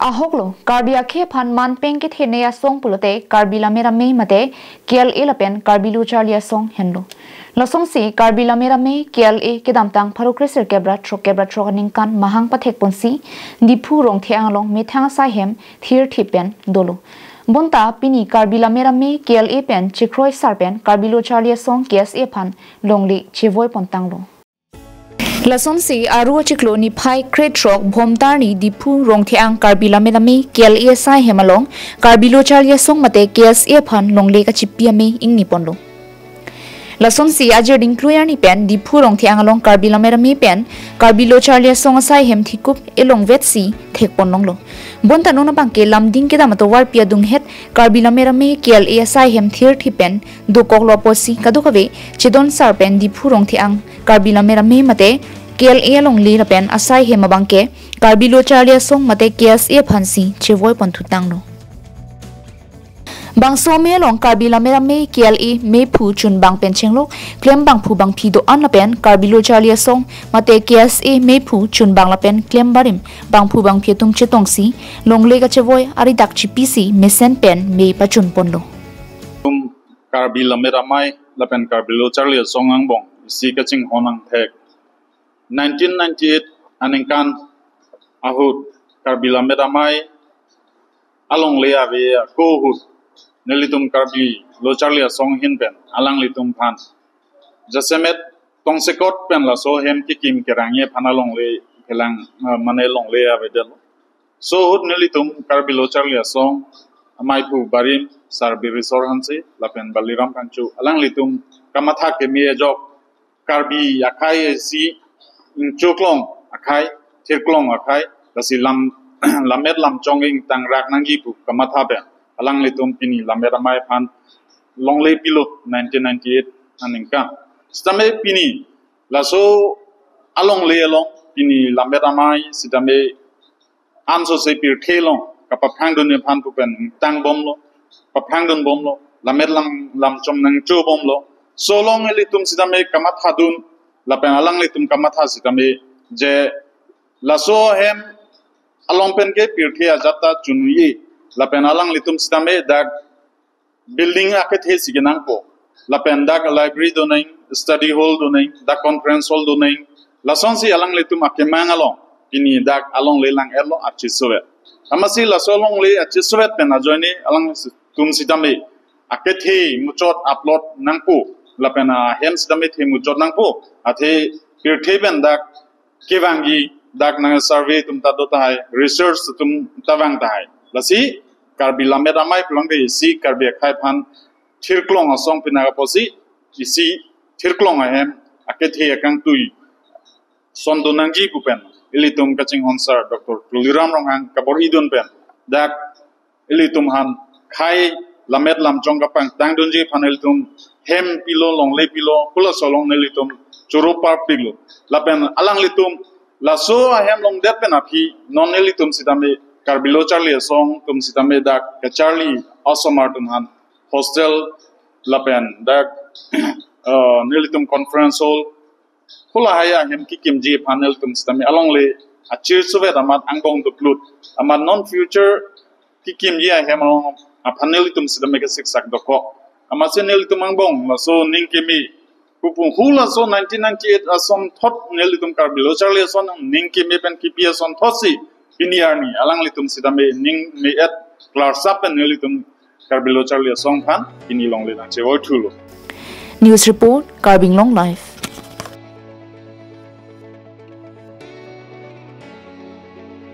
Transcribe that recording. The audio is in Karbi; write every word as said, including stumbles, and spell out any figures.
Ahoklo, Karbi akhei aphan manpeng kethenei asong pulote Karbi Lammet Amei mate K L A lapen Karbi Lo Charli Asong henlo. Lasonsi Karbi Lammet Amei K L A kedamtang pharo kresirkep ra throkkep ra throk aningkan mahang pathekponsi Diphu Rongthe-ang along methang asai hem thirthip pen dolo. Bonta pini Karbi Lammet Amei K L A pen Chikroi Sar pen Karbi Lo Charli Asong K S A aphan longle chevoipontanglo. Lasonsi Aru achiklo niphai krethrok Bhomta arni Diphu Rongthe-ang Karbi Lammet Amei K L A asai hem along Karbi Lo Charli Asong mate K S A aphan longle kachipi amei ingniponlo. Lasonsi Ajir Dingklui arni pen Diphu Rongthe-ang along Karbi Lammet Amei pen Karbi Lo Charli Asong asai hem thikup elongvetsi thekponlonglo. Bonta non abangke lamding kedam atovarpi adunghet Karbi Lammet Amei K L A asai hem thirthip pen dokoklo apotsi kadokave chedon sar pen Diphu Rongthe-ang Karbi Lammet Amei mate K L A alongle lapen asai hem abangke Karbi Lo Charli Asong mate K S A aphansi chevoiponthutanglo. Bangso amei along Karbi Lammet Amei K L A mephu chunbang pen chenglok klem bangphu bangphi do-an lapen Karbi Lo Charli Asong mate K S A mephu chunbang lapen klem barim bangphu bangphi atum chetongsi longle kachevoi aridak chipisi mesen pen mei pachunponlo. Karbi Lammet Amei lapen Karbi Lo Charli Asong angbong isi kachinghon angthek. Nineteen ninety-eight aningkan ahut Karbi Lammet Amei alongle ave ako ahut nelitum Karbi Lo Charli Asong ahin pen alanglitum aphan jasemet tongsekot pen laso hem kekim kerangji aphan alongle phelang, ah, mane longle avedetlo. So ahut nelitum Karbi Lo Charli Asong amei aphu barim Sar Bireswar Hanse lapen Baliram Phangcho alanglitum kamatha keme ajok Karbi akhei isi ingchoklong akhei, thirklong akhei, lasi lam lammet lamchong ingtangrak nangji pu kamatha pen alanglitum pini Lammet Amei aphan longle pilo nineteen ninety-eight aningkan. Sitame pini laso alongle along pini Lammet Amei sitame ansose pirthe along kapaphrangdunji aphan pu pen ingtangbomlo, paphrangdunbomlo, lammet lam lamchong nangchobomlo. So along ilitum sitame kamathadun lapen alanglitum kamatha sitame je laso hem along pen ke pirthe ajat ta chunji lapen alanglitum sitame dak building akethe si kenangpo. Lapen dak library do nang, study hall do nang, dak conference hall do nang. Lasonsi alanglitum akemang along pini dak alongle lang-etlo archisovet. Amatsi laso alongle archisovet pen ajoine alangtum sitame akethe muchot upload nangpo. Lapen ahem sitame the muchot nangpo. Athe pirthe pen dak kevangji dak nang survey atum ta do tahai, research atum ta vang tahai. Lasi Karbi Lammet Amei pulote isi Karbi akhei aphan thirklong asong pinaka apotsi isi thirklong ahem akethe akangtui sondun nangji pu pen ilitum kachinghon sar Doctor Tuliram Ronghang kabor-idun pen dak ilitum aphan khei lammet lamchong kapangtangdunji aphan ilitum hem pilo longle pilo halaso along nelitum choro parpiklo. Lapen alanglitum laso ahem longdet pen aphi non nelitum sitame Karbi Lo Charli Asong atum sitame dak kacharli asomar atum aphan hostel lapen dak, eh, nelitum conference hall hula haya ahem kekimji aphan nelitum sitame alongle achirsovet amat angbong doplut amat non future kekimji ahem along aphan nelitum sitame kesiksak dokok. Amatsi nelitum angbong laso ning keme pupu hulaso nineteen ninety-eight asonthot nelitum Karbi Lo Charli Asong ning keme pen kipi asonthotsi pini arni alanglitum sitame ning me-et klarsap pen nelitum Karbi Lo Charli Asong aphan pini longle nangchevoithulo. News report, Karbi Anglong Live.